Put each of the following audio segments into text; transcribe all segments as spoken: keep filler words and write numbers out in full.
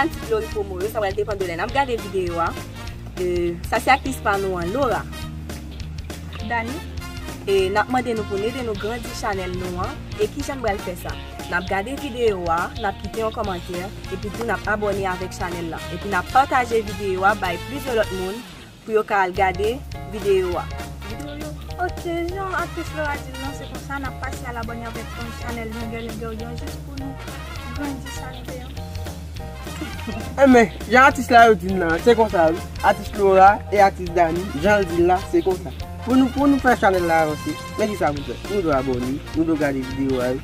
Atis Lori Promo yo, sa pral depann de lè n ap gade videyo a. E, sa se aktris pa nou an, Laura. Dani. E n ap mande nou pou n ede nou grandi chanèl nou an. E kijan n pral fè sa? N ap gade videyo a, n ap kite yon kòmantè, epi tou n ap abòne avèk chanèl la. Epi n ap pataje videyo a bay plizyè lòt moun pou yo ka al gade videyo a. Videyo yo. Ok, jan aktris Laura di l lan, se konsa n ap pase al abòne avèk chanèl Lengè Lengè yo jis pou nou grandi chanèl yo. Enben, jan atis la yo di n lan, se konsa wi. Atis Laura e atis Dani, jan l di l la, se konsa. Pou nou, pou nou fè chanèl la avanse, men kisa pou fè? Nou dwe abòne, nou dwe gade videyo a yo,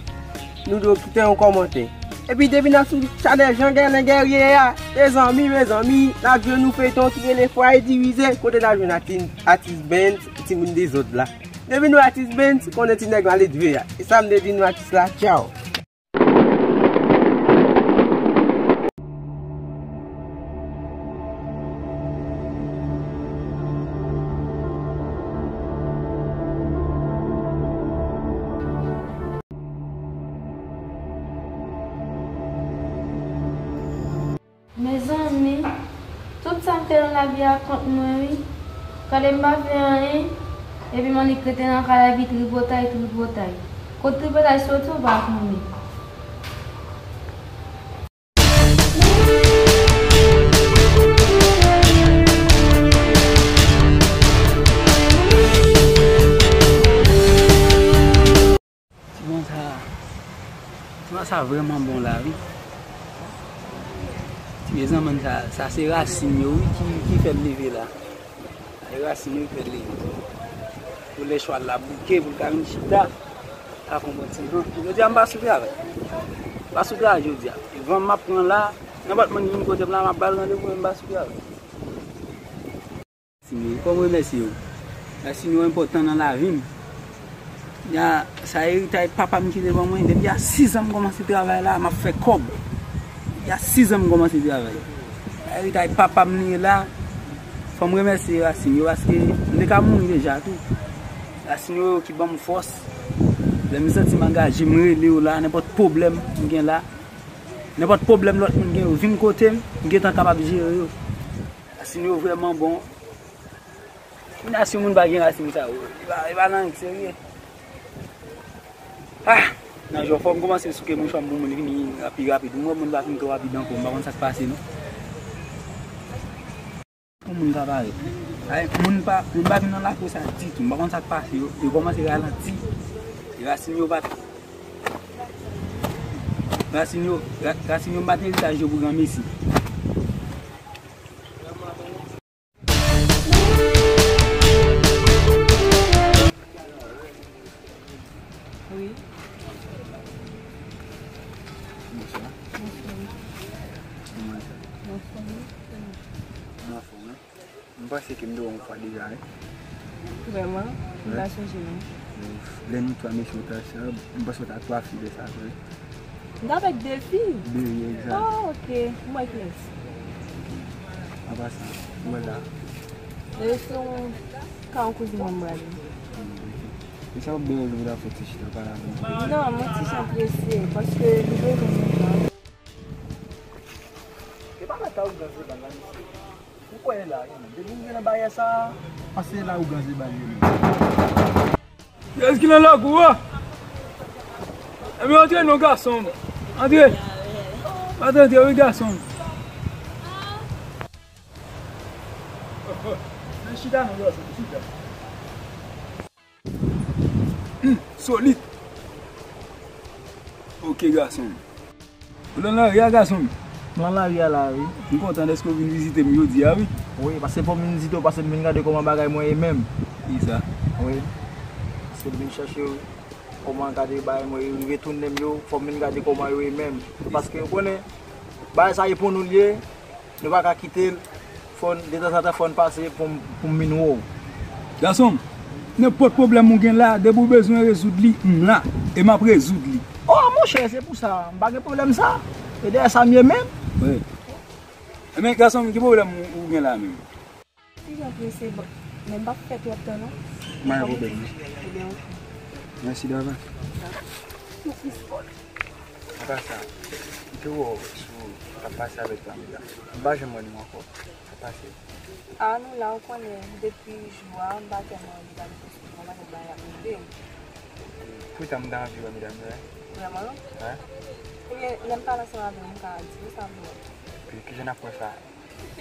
nou dwe kite yon kòmantè. Epi depi n ap sou chanèl Jan Gèlen Gèrye a, mezanmi, mezanmi, n ap jwenn yon feyton ki rele Fwaye Divize, kote n ap jwenn atis, atis Benz, timoun dezòd la. Depi nou atis Benz, konnen ti nèg maledve a. E sa m te di nou atis la, tchaw. Mezanmi, tout sa m fè nan lavi a kont mwen wi. Gade m pa fè anyen, epi m annik rete nan kay la epi tripotay, tripotay. Kot tripotay soti w pa konnen. Ti bon sa, ti bon sa vrèman bon la wi. Ti mezanmi sa, sa se rasin yo wi ki, ki fè l leve la. Sa se rasin yo ki fè l leve. Pou lè chwal la bouke, pou l ka vin chita, sa fè yon bon ti van. Jodi a m pa sou travay. M pa sou travay jodi a. Van m ap pran la, nenpòt moun ki vin kote m la, m ap ba l randevou, men m pa sou travay. Rasin yo, fò m remèsye yo. Rasin yo enpòtan nan lavi m. Ya, sa eritaj papa m kite ban mwen. Depi a sis an m kòmanse travay la, m ap fè kòb. Depi a sis an m kòmanse travay. Sa eritaj papa m li ye la. Fò m remèsye rasin yo paske m te ka mouri deja tou. Rasin yo ki ban m fòs. Lè m santi m angaje, m rele yo la, nenpòt pwoblèm m gen la, nenpòt pwoblèm lòt moun gen yo, vin kote m, m gentan kapab jere yo. Rasin yo vrèman bon. Kounya si yon moun pa gen rasin sa yo, li pa, li pa nan anyen serye. Ah! Nan jò fò m kòmanse souke mouchwa m pou moun vini pi rapid. Mwen moun pa fin twò rapid ankò, m pa konn sa k pase non. Pou moun ka parèt. Ay, moun pa, moun pa vin nan lakou sa ditou, m pa konn sa k pase yo, yo kòmanse ralanti. Rasin yo pa, rasin yo, ra-, rasin yo m pa t eritaj yo pou granmesi. Wi. Bonswa. Bonswa. Kòman sa? Anfòm wi. Anfòm wi. M panse ke m te wè w yon fwa deja wi. Vrèman? M pa sonje non. Lè nou twa mesye w t al sa, m panse w t al kwafe lè sa vre. M t avèk de fi. De fi, egzak. Oh, ok. M wè kiyès. Apa sa, m wè la. E se yon ka yon kouzin mwen m prale. Hmm, ok. E sa w ap byen rezoud la fè ti chita pale avè m? Non, mwen ti jan prese, paske li bezwen yon tan. E pa mwen ta ou ganze ban la, mesye. Ou kwè la, depi m gen nan baryè sa, pase la ou ganze ba l yo menm. Kiyès ki nan lakou a? Ebyen, antre non, gason m. Antre. Pa t antre, wi, gason m. Vin chita non, gason m, chita. Hmm, solid. Ok, gason m. Ou nan lari a, gason m? M nan lari a la, wi. M kontan dèske w vin vizite m jodi a, wi. Wi, paske fò m vin vizite w, paske m vin gade kòman bagay mwen ye menm. Kisa? Wi. Paske m vin chèche w, kòman gade bagay mwen ye, rive tounen m yo, fò m vin gade kòman yo ye menm. Paske, ou konnen, bagay sa e pou nou l ye, nou pa ka kite l. Fò n, detanzantan, fò n pase pou m, pou m vin wè w. Gason m, nenpòt pwoblèm ou gen la, depi w bezwen rezoud li, m la. E m ap rezoud li. Oh, monchè, se pou sa. M pa gen pwoblèm sa. E dèyè sa m ye menm. Wi. Ebyen, gason m, ki pwoblèm ou, ou gen la menm? Ti jan prese, bon, men m p ap fè twòp tan, non. M pa gen pwoblèm, non. Ebyen, ok. Mèsi davans. Apa sa, m Yo, sou, sa pase avèk Pamela. M pa janm wè nou ankò. Sa pase. A, nou la, ou konnen, depi jou a, m pa tèlman li pa vin sou mwen, pa gen bagay ap rive. Poutan m ta anvi wè medam yo, wi. Vrèman? Wi. Ebyen, lè m pale ansanm avè w, m ka di w sa pou mwen. Epi, kijan n ap pran sa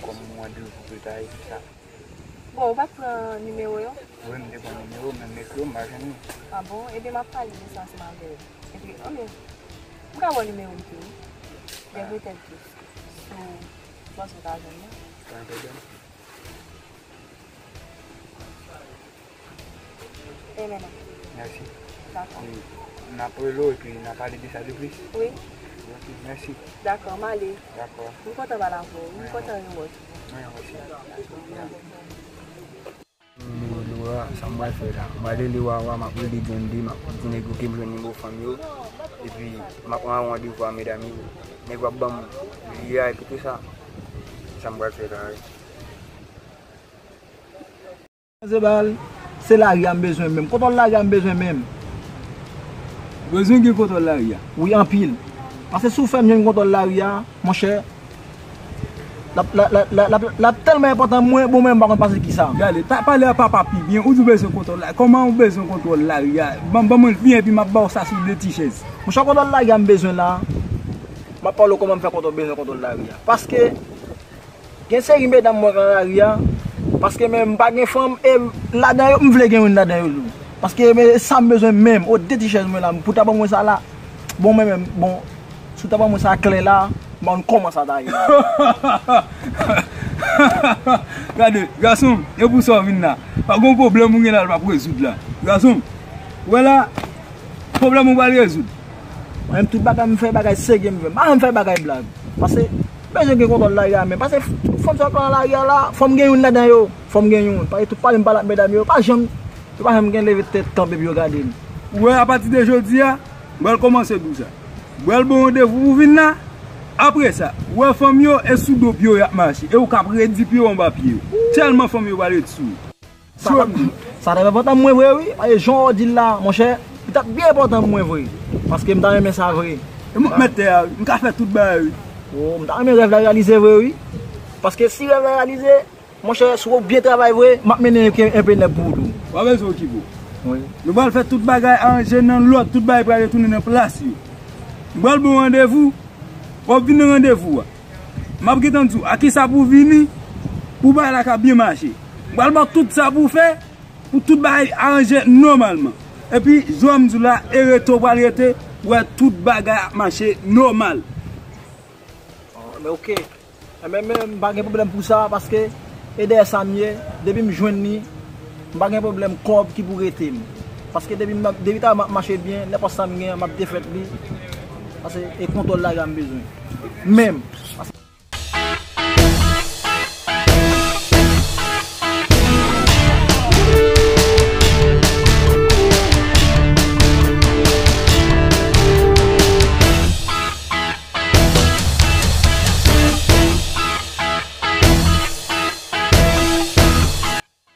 kòm yon randevou pou ta epi sa? Bon, ou pa t pran nimewo yo? Wi, m te pran nimewo, men m ekri w, m pa jwenn li. A bon? Ebyen, m ap pale de sa ansanm avè w. Epi, anben, m ka ba w nimewo m tou, wi. Gen petèt tou. Si w panse w ka jwenn li. Pa gen pwoblèm. E men. Mèsi. Dakò. E, n ap rele w epi n a pale de sa de plis? Wi. Ok, mèsi. Dakò, m ale. Dakò. M kontan pale avè w. M kontan rewè w. Mwen osi. Rele Wawa, sa m pral fè la? M pral rele Wawa, m ap rele John D, m ap di nèg yo ke m jwenn nimewo fanm yo. Epi, m ap pran randevou a medam yo. Nèg yo ap ban m vi a epi tou sa. Sa m pral fè la, wi. Zebal, se lari a m bezwen menm. Kontwòl lari a m bezwen menm. Ou bezwen gen kontwòl lari a? Wi, anpil. Paske si w fè m jwenn kontwòl lari a, monchè, l ap, l ap, l ap, l ap, l ap, l ap tèlman enpòtan mwen, bon, mwen, m pa konn pase kisa. Gade, ta pale a papa pi byen, ou di w bezwen kontwòl lari. Kòman ou bezwen kontwòl lari a? Ban, ban mwen l byen, epi m ap ba w sa sou de ti chèz. Monchè, kontwòl lari a m bezwen la, m ap pale w kòman m fè kontwòl, bezwen kontwòl lari a. Paske, Gen seri medam mwen nan lari a, paske men m pa gen fanm, e ladan yo, m vle gen youn ladan yo tou. Paske men sa m bezwen menm, o de ti chèz mwen la, pou ta ban mwen sa la. Bon, mwen menm, bon, si w ta ban mwen sa klè la, m pa konn kòman sa ta ye. Gade, gason, e pou sa w vin la. Pa gen pwoblèm ou gen la, l p ap rezoud la. Gason, wè la, pwoblèm ou pral rezoud. Mwen menm tout bagay m fè bagay serye m fè. M pa janm fè bagay blag. Paske, m bezwen gen kontwòl lari a menm. Paske, fanm sa k nan lari a la, fò m gen youn ladan yo. Fò m gen youn. Paske tout pale m pale ak medam yo, pa janm, yo pa janm gen leve tèt kanpe pou yo gade m. Ou wè, apati de jodi a, m pral kòmanse di w sa. M pral ba w randevou pou w vin la. Apre sa, ou wè fanm yo, e sou do pye w y ap mache. E ou k ap redi pye w anba pye yo. Tèlman fanm yo pral redi sou ou. Sa t ap, sa t ap enpòtan mwen vre, wi. Paske jan w di l la, monchè, li t ap byen enpòtan mwen vre. Paske m ta renmen sa vre. E mwen k mèt tè a, wi. M ka fè tout bagay, wi. O, m ta renmen rèv la reyalize vre, wi. Paske si rèv la reyalize, monchè, si w byen travay vre, m ap mennen enpe, enpe nèg pou ou tou. Pa bezwen okipe w. Wi. Nou pral fè tout bagay aranje nan lòd, tout bagay pral retounen nan plas yo. M pral ba w randevou, w ap vin nan randevou a. M ap gentan di w a kisa pou w vini, pou bagay la ka byen mache. M pral ba w tout sa pou w fè, pou tout bagay aranje nòmalman. Epi, jan m di w la, e rete w pral rete, wè tout bagay ap mache nòmal. An, men oke. Enben, men m pa gen pwoblèm pou sa, paske e dèyè sa m ye, depi m jwenn li, m pa gen pwoblèm kòb ki pou rete m. Paske depi m, depi ta m ap mache byen, nenpòt sa m gen, m ap defèt li. Paske e kontwòl lari a m bezwen. Menm.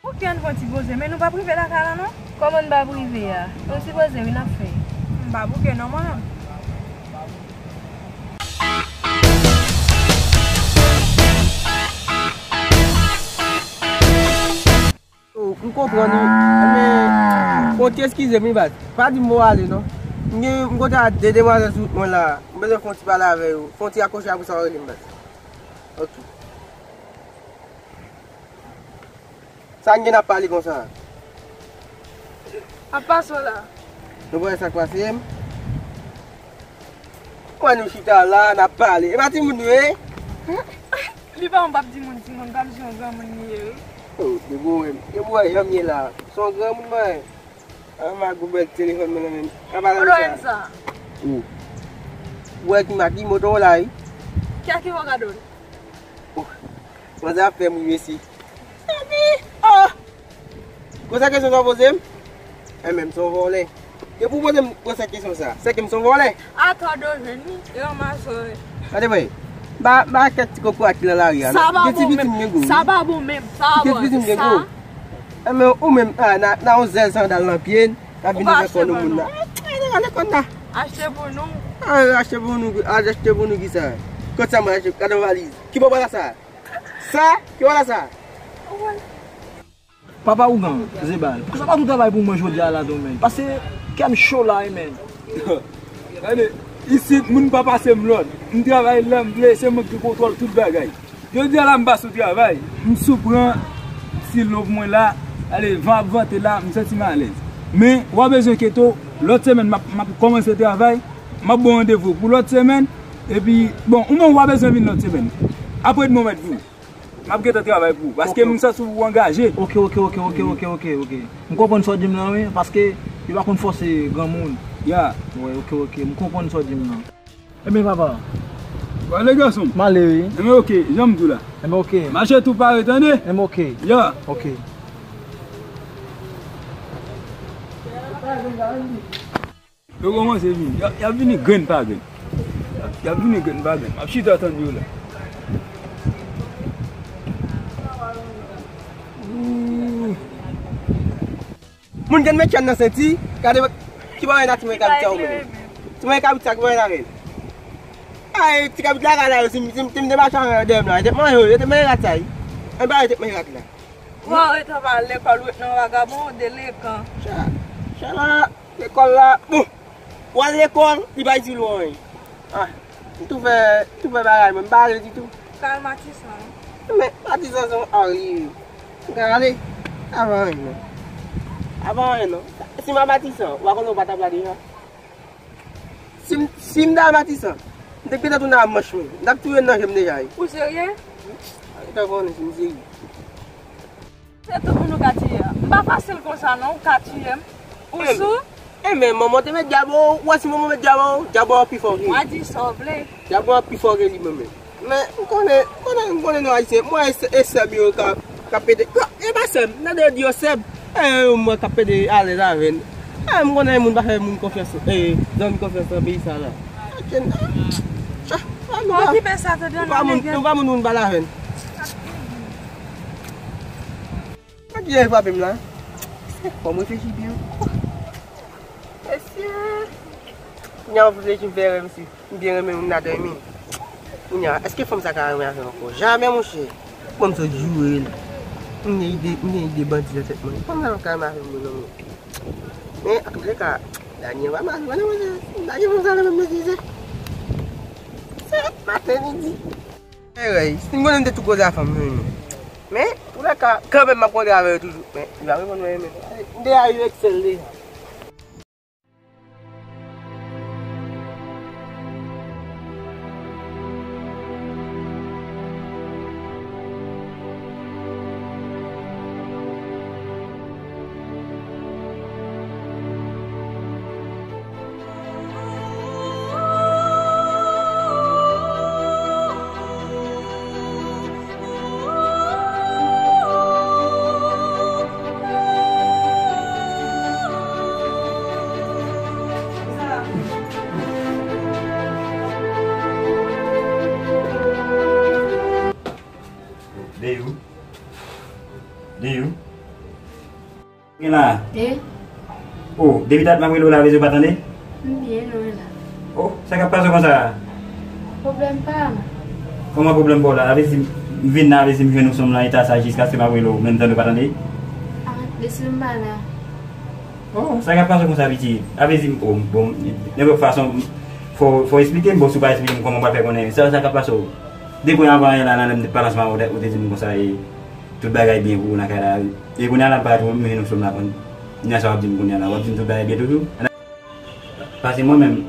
Oke, ann fè yon ti poze, men nou p ap rive lakay la non. Kòman n p ap rive a? Yon ti poze wi n ap fè. M pa bouke non mwen menm. Oh, m konprann wi. Men, bon, ti eskize m wi baz. Pa di m pou w ale non. M gen, m kontre ak de demwazèl sou wout mwen la. M bezwen fè yon ti pale avè yo. Fè yon ti akwoche apre sa w rele m baz. Ok. Sa n gen ap pale konsa? Ap pase w la. Nou pa wè sa k pase m? Mwen nou chita la, n ap pale. E pa timoun nou ye? Li pa yon pap timoun, timoun, pa m se yon granmoun li ye wi. Oh, depi w wè m, depi w wè jan m ye la. Se yon granmoun mwen. An, m a gwo bèl telefòn mwen nan men m. Ka pale m sa. Ou wè ki mak li moto w la wi. Kè ki w gade w. Oh, manzè ap fè m ri mesye. Epi, oh! Gwo sa kesyon sa w poze m? E menm se yon vòlè. Depi w poze m gwo sa kesyon sa, se ke m se yon vòlè. Atò do jwenn wi, e ranmase w wi. Gade vre. Ba, ba kèk ti kokorat ki nan lari a. Sa pa bon menm. Sa pa bon menm. Sa pa bon. Sa. E men ou menm, a, na, na yon zèl sandal nan pye n, n ap vin nan kò nou moun nan. Ou pa achte pou nou. E, e, e, e, Achte pou nou. Ah, achte pou nou, ah, achte pou nou ki sa? Kot sa mwen achte? Gade yon valiz. Ki bò bagay sa? Sa? Ki bò bagay sa? Papa ougan, Zebal, poukisa pa tou travay pou mwen jodi a la tou, menn? Paske kè m cho la wi, menn. Gade, isit, moun pa pase m lòd. M travay lè m vle, se mwen ki gen kontwòl tout bagay. Jodi a la, m pa sou travay. M sou pran silo pou mwen la. Ale, van ap vante la, m santi m alèz. Men, w a bezwen keto, lòt semèn, m ap, m ap kòmanse travay. M ap ba w randevou pou lòt semèn. Epi, bon, ou menm, w a bezwen vin lòt semèn. Apre demen, w mèt vini. M ap gentan travay pou ou. Paske m santi w angaje. Ok, ok, ok, ok, ok, ok, ok. M konprann sa w di m nan, wi, paske yo pa konn fòse granmoun. Ya. Wi, ok, ok, m konprann sa w di m nan. Ebyen, papa. Wale, gason m. M ale, wi. Ebyen, ok, jan m di w la. Ebyen, ok. Mache tou pare, tande? Ebyen, ok. Ya. Ok. Yo kòmanse vini. Y ap, y ap vini grenn pa grenn. Y ap, y ap vini grenn pa grenn. M ap chita tann yo la. Ooh. Moun gen met chèn nan senti, gade ki bagay nan ti mwen kabrit sa ou menm. Ti mwen kabrit sa ki bagay nan men. Ay, ti kabrit la gade la, si, si, si m te mache avè yo dèyè m la, yo te manje, yo te manje rat sa, wi. Anba yo te manje rat la. Wa rete anba lekòl, ou ret nan vagabon, ou delenkan. Cha, cha la, lekòl la, bon. W al lekòl, li pa itil ou anyen. Ah, m tou fè, m tou fè bagay mwen, m pa ale ditou. Kal Matisan. Men, Matisan se yon ari. M ka ale? Avan anyen non. Avan anyen non. Si m a Matisan, w a konnen w pa t ap la deja. Si m, si m ta Matisan, m te gentan tounen a manch mwen. M t ap touye nan je m deja wi. Ou serye? Ou ta konnen si m serye. Se tout moun ou ka tiye a. M pa fasil konsa non, ou ka tiye m. Ou sou? E men, manman te met dyab ou, ou wè si manman met dyab ou, dyab ou pi fò ke li. Wa di sa w vle. Dyab ou pi fò ke li menm. Men, m konnen, m konnen, m konnen nou Ayisyen. M wè e sè m yo ka, ka pete. E pa sè m, nan de yo di yo sè m. E, yo m wè ka pete alèz avè n. E, m konnen moun pa fè moun konfyans. E, zanmi konfyans nan peyi sa la. Oke, ah, cha, ah, nou pa, nou pa moun, nou pa moun moun pale avè n. Sa ki jan l frape m la? Fò m reflechi byen. Mesye! Kounye a m ap reflechi, m fè erè, mesye. M byen renmen moun la tande. Kounye a, èske fanm sa ka renmen avè m ankò? Jamè, monchè. Bon, m sot joure l. M gen ide, m gen ide bandi nan tèt mwen. Fanm sa pa ka renmen avè m, non, men. Men, antouleka, Dani an pa mal, mwen, mwen, Dani an pa mal, mwen, mwen, se maten, midi. Anyway, si m konnen m te tou koze a fanm, men, men, antouleka, kanmenm, m ap kontre avè yo toujou. Men, li pa reponn mwen, men, m te a yo eksèl deja. Deyou. Deyou. Gen la? E? Oh, depi dat m ap rele w la, rezo pa tande? M byen, non, la. Oh, sa k ap pase w konsa? Pwoblèm pa m. Kòman pwoblèm pa w la? Avèdi m vin la, avèdi m jwenn ou sou nan eta sa jiskaske m ap rele w, menm tande w pa tande? Ah, depi m pa la. Oh, sa k ap pase w konsa, pitit? Avèdi m, oh, bon, nenpòt fason, fò, fò w eksplike m, bon, si w pa eksplike m, kòman m pral fè konnen? Sa, sa k ap pase w? Depi avan yè la, nan lè m te pale ansanm avè w, ou te di m konsa, e, tout bagay byen pou ou nan kay la. E kounye a la, m parèt, ou menm nou sou m la konn. Kounye a sa w ap di m kounye a la, w ap di m tout bagay byen toujou? Paske mwen menm,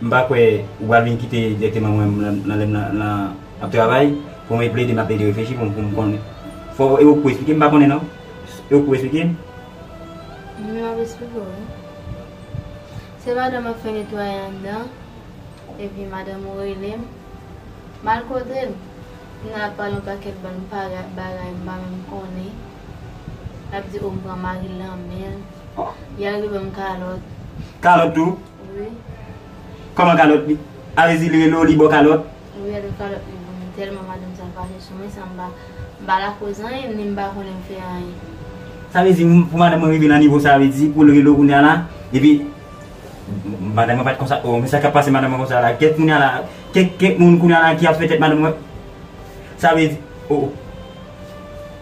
m pa kwè ou pral vin kite dirèkteman mwen menm nan, nan lè m nan, nan, ap travay, pou mwen plede, m ap plede reflechi pou, pou m konnen. Fò, e ou k pou eksplike m, m pa konnen non. E ou k pou eksplike m. Men m ap eksplike w, wi. Se madanm ap fè netwayaj anndan. Epi madanm ou rele m, m al kote l. M nan ap pale yon pakèt bann paga-, bagay m pa menm konnen. L ap di, o, m pran mari l nan men l. Oh. Y al rive m kalòt. Kalòt tou? Wi. Kòman kalòt li? Avèdi li rele w, li ba w kalòt? Wi, l kalòt li ban m. Tèlman madanm sa fache sou mwen, sa m pa, m pa lakoz anyen, ni m pa konnen m fè anyen. Sa vle di, pou madanm mwen rive nan nivo sa, vle di, pou l rele w kounye a la, epi Madanm mwen pa t konsa. Oh, men sa k ap pase madanm mwen konsa la? Kèk moun la, kèk, kèk moun kounye a la ki ap fè tèt madanm mwen. Sa vle di, oh,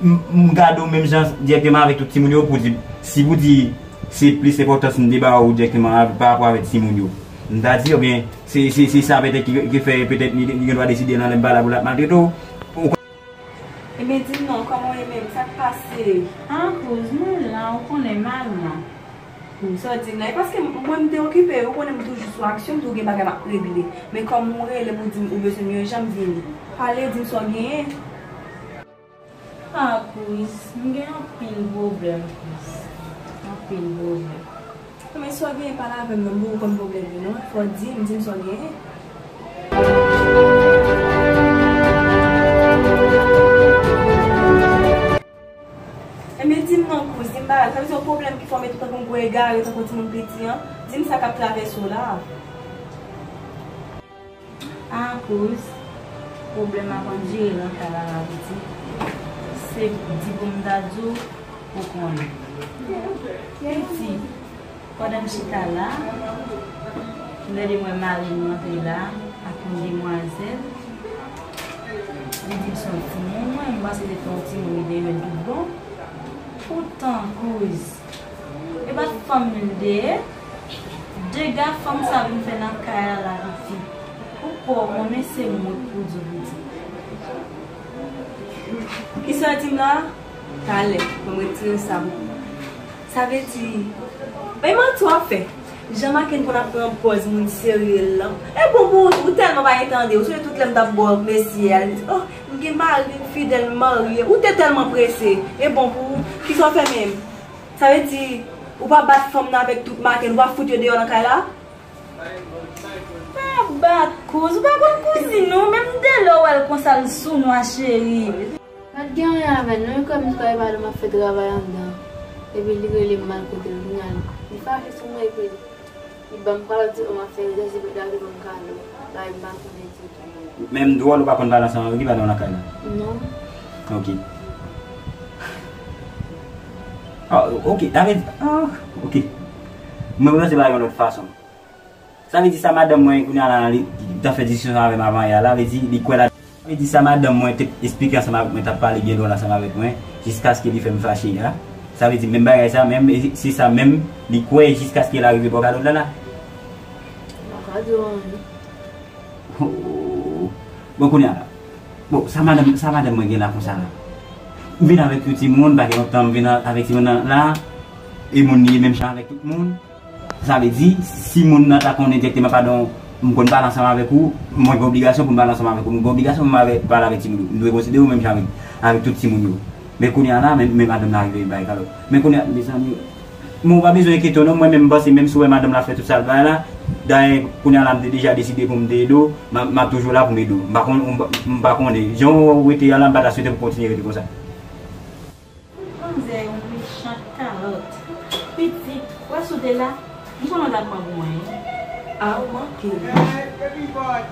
m, m gade w menm jan dirèkteman avèk tout timoun yo pou di, si pou di se plis enpòtans m te ba ou dirèkteman pa rapò avèk timoun yo. M ta di, oubyen, se, se, se sa petèt ki, ki fè petèt li, li gen dwa deside l anlè m pa la pou l ap maltrete w. Ou Ebyen, di m non, kòman w ye menm? Sa k pase? Ah, kouz, mwen la, ou konnen m al nan. Hmm, sa w di m la? E paske m, mwen, m te okipe, ou konnen m toujou sou aksyon, m toujou gen bagay m ap regle. Men kòm ou rele m, ou di m ou bezwen m, yo janm vini. Pale, di m sa w genyen. Ah, kouz, m gen anpil pwoblèm, kouz. Anpil pwoblèm. Men sa w genyen, pale avè m non, m poko konn pwoblèm yo non. Fò w di m, di m sa w genyen. Ebyen, di m non, kouz, di m bagay. Sa vle di yon pwoblèm ki fè w mete w tankou yon gwo egare, tankou yon timoun piti an? Di m sa k ap travèse w la. Ah, kouz, pwoblèm ap andire nan kay la, la, piti. Se di pou m ta di w, ou konnen. Piti, pandan m chita la, m gade m wè mari m rantre la ak yon demwazèl. Li di m se yon timoun, mwen, m panse se te yon timoun li te jwenn tout bon. Poutan, kouz, e pa t fanm li l te ye. Dega fanm sa vin fè nan kay la, la, piti. Ou kwè w konnen se mwen k pou di w, piti. Kisa w di m la? Talè, ban m retire sa pou ou. Sa vle di, men manti w ap fè. Jan Maken konn ap pran pòz moun serye l lan. E bon pou ou, ou tèlman pa gen tande, ou sonje tout lè m t ap ba w mesye a, li di, oh, m gen mari, m fidèl, m marye. Ou te tèlman prese. E bon pou ou, kisa w fè menm? Sa vle di, ou pa bat fanm nan avèk tout Maken, ou pa fout yo deyò nan kay la? Pa bat kouz, ou pa konn kouzin ou, menm de lè w wè l konsa l sou nwa cheri. Pa t gen anyen avè l non, e kòm li pa e madanm ap fè travay anndan. Epi li rele m m al kote l, kounye a li fache sou mwen epi li ban m kalòt, di m ap fè egzèsis epi l ap ban m kalòt. Bagay m pa konnen ditou. Menm dwòl ou pa konn pale ansanm avèk li pandan w nan kay la? Non. Ok. Ah, ok, sa vle di, ah, ok. Mwen panse bagay yon lòt fason. Sa vle di sa madanm mwen kounye a la, li, li t ap fè diskisyon avè m avan yè a la, vle di, li kwè la. Sa vle di sa madanm mwen te esplike ansanm avèk mwen, t ap pale byen dwòl ansanm avèk mwen, jiskaske li fè m fache a. Sa vle di menm bagay sa, menm, e, se sa menm, li kwè jiskaske l arive bò kalòt la la. M pa ka di w anyen. Oh. Bon, kounye a la. Bon, sa madanm, sa madanm mwen gen la konsa la. M vin avèk yon timoun, pa gen lontan m vin a, avèk timoun nan la, e moun li ye menm jan avèk tout moun. Sa vle di, si moun nan ta konnen dirèkteman, padon, m konn pale ansanm avèk ou, mwen gen obligasyon pou m pale ansanm avèk ou, m gen obligasyon pou m avè-, pale avèk timoun yo. M dwe konsidere w menm jan avèk, avèk tout timoun yo. Men kounye a la, men, men madanm nan rive bay kalòt. Men kounye a, mezanmi, men w pa bezwen enkyete w non, mwen menm m panse menm si w wè madanm la fè tout sa l bay la, dayè, kounye a la, m te deja deside pou m te ede w, m a, m ap toujou la pou m ede w. M pa konn, m pa, m pa konnen. Jan w rete a la, m pa ta swete pou w kontinye rete konsa. Manzè yon mechan kalòt. Pitit, wè si w te la, m konnen w t ap pran pou mwen. A ou manke l.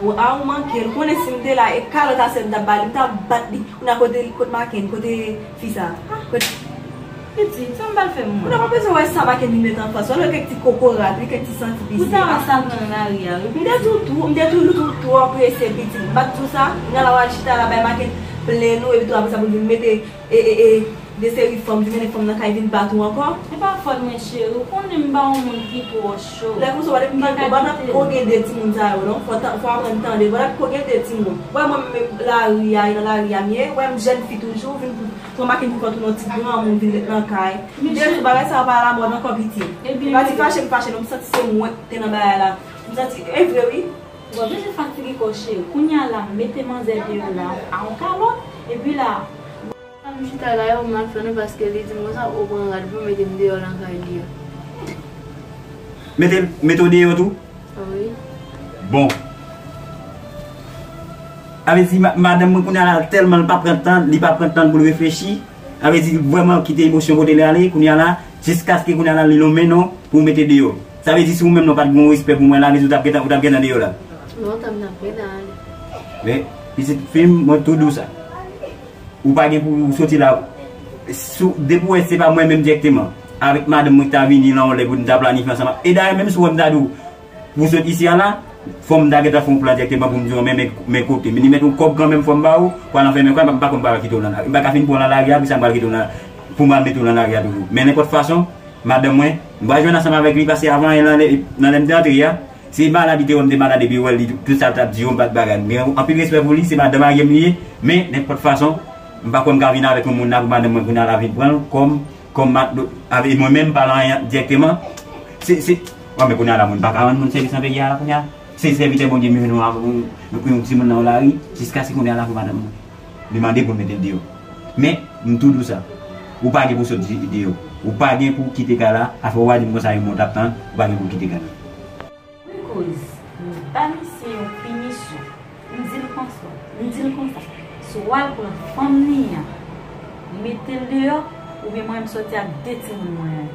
Ou, a ou manke l. Ou konnen si m te la, e kalòt a sèl m t ap ba li, m t ap bat li. Kounye a kote, kote Maken, kote fi sa? Kote Pitit, sa m pral fè mwen? Ou pa bezwen wè sa Maken vin met anfas ou. Alò kèk ti kokorat, wi, kèk ti santi pis. Ou ta wè sa l pran nan lari a, wi. M te di w tou, m te toujou tou, twò prese, pitit. M pa t di w sa? Kounye a la w al chita la bay Maken plenn ou, epi tou apre sa pou l vin mete e, e, e, de seri fanm, vin mennen fanm nan kay vin bat ou ankò. E pa fòt mwen, cheri. Ou konnen m pa yon moun ki twò cho. Lè konsa, w pa t ap koke de timoun sa yo, non. Fò, fò aprann tande. W pa t ap koke de timoun. Wè mwen menm lari a, e nan lari a m ye. Wè m jèn fi toujou, vin pran Maken vin fè w tounen yon ti granmoun, vin ret nan kay. M te di w bagay sa yo pa alamòd ankò, pitit. E pa di fache m fache, non. M santi se mwen ki te nan bagay la. M santi, e vre, wi. Ou pa bezwen fatige kò w, cheri. Kounye a la, m mete manzè deyò la a yon kalòt, epi la, Sa m chita la, yo mal fè non, paske li di m konsa, ou pran rad pou mete m deyò nan kay li a. Mete, mete w deyò tou? Wi. Bon. Sa vle di, ma-, madanm mwen kounye a la, tèlman li pa pran tan, li pa pran tan pou l reflechi. Sa vle di, li vrèman kite emosyon kote li ale, kounye a la, jiskaske kounye a la, li lonmen non, pou mete deyò. Sa vle di, si ou menm non, w pa t gen yon respè pou mwen la, vle di, ou t ap gentan, ou t ap gentan deyò la. Non, w t ap, m t ap gentan ale. Men, pitit fi m, mwen tou di w sa. Ou pa gen pou w soti la. Si w, depi w wè se pa mwen menm dirèkteman, avèk madanm mwen ki ta vini nan yon lè pou n ta planifye ansanm. E dayè, menm si w wè m ta di w, Pou w sot isi a la, fò m ta gentan fè yon plan dirèkteman pou m di w, men, men, men kote. Men li met yon kòb kanmenm, fò m ba ou, pou al anfèmen kò, m pa, m pa konn pral kite w nan lari. M pa ka fin pran w nan lari a, pou sa m pral kite w nan, pou m al mete w nan lari a toujou. Men nenpòt fason, madanm mwen, m pral jwenn ansanm avèk li, paske avan, nan lè, nan lè m te antre a, se malad li te wè m te malad, epi wè li, tout sa l t ap di yo, m pa t bagay. M gen anpil respè pou li, se madanm marye m li ye, men nenpòt fason, m pa kwè m ka vin avèk yon moun la pou madanm mwen kounye a la vin pran l kòm, kòm ma, avèk mwen menm, m pa nan anyen dirèkteman. Se, se, bon, men kounye a la, moun pa ka rann moun sèvis nan peyi a la kounye a. Se sèvitè Bondye m jwenn yon, yon, yon timoun nan yon lari, jiskaske kounye a la pou madanm mwen. Li mande pou l mete l deyò. Men, m tou di w sa. Ou pa gen pou w sot di-, deyò. Ou pa gen pou w kite kay la. Afè w pa di m konsa yon moun t ap tann, ou pa gen pou w kite kay la. Wi, kouz, m ba misye yon pinisyon. M di l konsa. M di l konsa. Swa l pran fanm li an, mete l deyò, oubyen mwen, m sòti ak de timoun mwen an.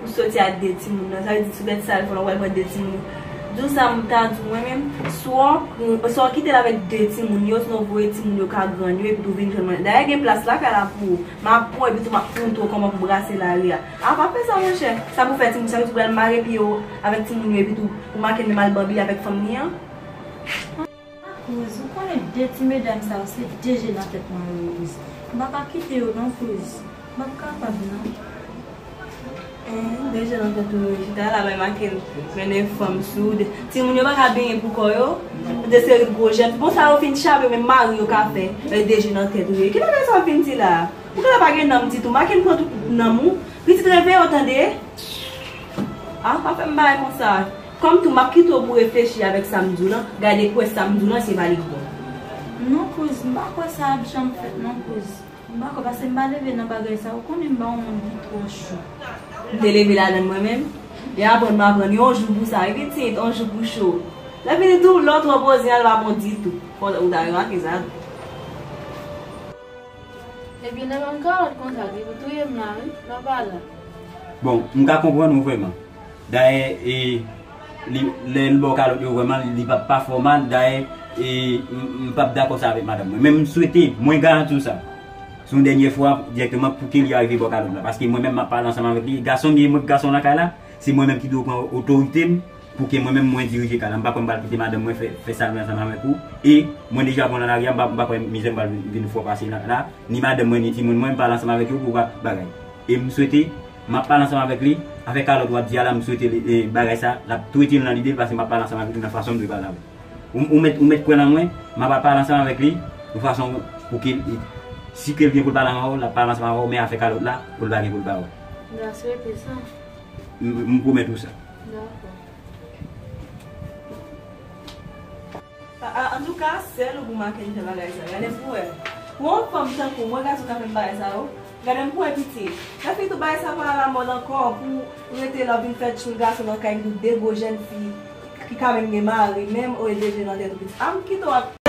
Ou soti ak de timoun nan, sa vle di sou tèt sa l fè w pral pran de timoun yo. Di w sa m ta di w mwen menm, swa w, swa w kite l avèk de timoun yo, sinon w voye timoun yo ka grann yo, epi tou vin jwenn mwen. Dayè gen plas lakay la pou ou. M ap pran epi tou m ap montre w kòman pou brase lari a. A, pa fè sa monchè. Sa pou fè timoun, sa vle di w pral mare pye w avèk timoun yo, epi tou ou make menm al banbile avèk fanm li an. Kouz, ou konnen de ti medam sa yo se de je nan tèt mwen yo ye, kouz. M pa ka kite yo non, kouz. M p ap kapab non. Hein, de je nan tèt ou yo ye. Chita la bay Maken mennen fanm sou ou. Timoun yo pa ka benyen pou kò yo. De seri gwo jèn. Bon, sa yo fin chape, menm mari yo ka fè. Men de je nan tèt ou yo ye. Ki bagay sa w vin di la? Ou genlè pa gen nanm ditou. Maken pran tout nanm ou. Pitit, reveye w tande. A, pa fè m bagay konsa. Kòm tou m ap kite w pou w reflechi avèk sa m di w lan, gade kwè sa m di w lan se pa li k bon. Non, kouz, m pa kwè sa ap janm fèt non, kouz. M pa kwè, paske m pa leve nan bagay sa. Ou konnen m pa yon moun ki twò cho. M te leve ladan l mwen menm. E aprann m aprann yon jou pou sa, wi pitit, yon jou pou cho. Lè fini tou, lè w twò poze a, l pa bon ditou. Fò ou ta remake sa tou. Ebyen, lè ban m kalòt konsa, li pou touye m la, wi, lè w pa la. Bon, m ka konprann ou vrèman. Dayè, e, li, lè l ba w kalòt yo vrèman, li p ap pa fè w mal. Dayè, e, m, m p ap dakò sa avèk madanm mwen. Men m swete, mwen garanti w sa. Se yon dènye fwa, dirèkteman, pou ke li arive ba w kalòt la. Paske mwen menm, m ap pale ansanm avèk li. Gason m ye, mwen k gason lakay la, se mwen menm ki dwe pran otorite m. Pou ke mwen menm mwen dirije kay la, m pa kwè m pral kite madanm mwen fè, fè sa l vle ansanm avèk ou. E mwen deja bon nan lari a, m pa, m pa kwè mizè m pral vin, vin fè w pase la, la. Ni madanm mwen, ni timoun mwen, m pale ansanm avèk yo pou pa bagay. E m swete, m ap pale ansanm avèk li, afè kalòt w ap di a la, m swete li, e, bagay sa, l ap tou itil nan lide l, paske m ap pale ansanm avèk li nan fason m dwe pale avè l. Ou, ou mèt, ou mèt kwè nan mwen, m ap pale ansanm avèk li, yon fason pou ke li, si ke l gen pou l pale ansanm avè w, l ap pale ansanm avè w, men afè kalòt la, pou l pa gen pou l ba w. M ta swete sa. M, m pwomèt ou sa. Dakò. A, a, antouka, sèl ou pou Maken fè bagay sa. Gade pou wè. Pou yon fanm tankou mwen, gason ka fè m bagay sa yo. Gade m pou wè pitit. Lè fini tou bagay sa pa alamòd ankò pou rete la vin fè tchoul gason nan kay, tou de gwo jèn fi ki ka menm gen mari, menm ou e de je nan tèt ou pitit. A m kite w ap